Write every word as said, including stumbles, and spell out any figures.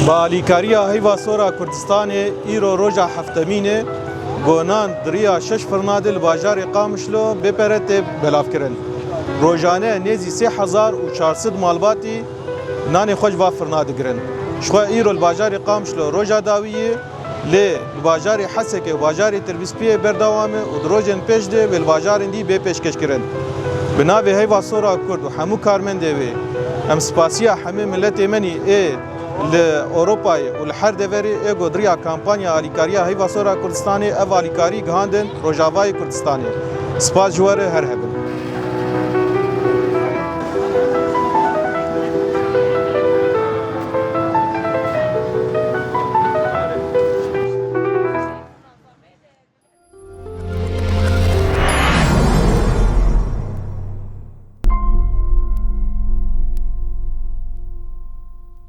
Bi alîkariya Heyva Sor a Kurdistanê îro roja heftemîn e, ku nan di riya şeş firna de li bajarê Qamişlo bê pere tê belavkirin. Rojane nêzî sê hezar û çar sed malbatî nanê xwe ji va firna digirin. Ji xwe îro li bajarê Qamişlo roja dawî ye, lê li bajarê Hesekê û bajarê Tirbîspiyê berdewam e û di rojên pêş de wê li bajarên dî bê pêşkêşkirin. Bi navê Heyva Sor a Kurd û hemû karmendê wê, em spasiya hemû miletê me nî ê li Ewropayê û li her deverê ê ku di riya kampanya alîkariya Heyva Sor a Kurdistanê ev alîkarî gihandin Rojavayê Kurdistanê. Spas ji we re, her hebin.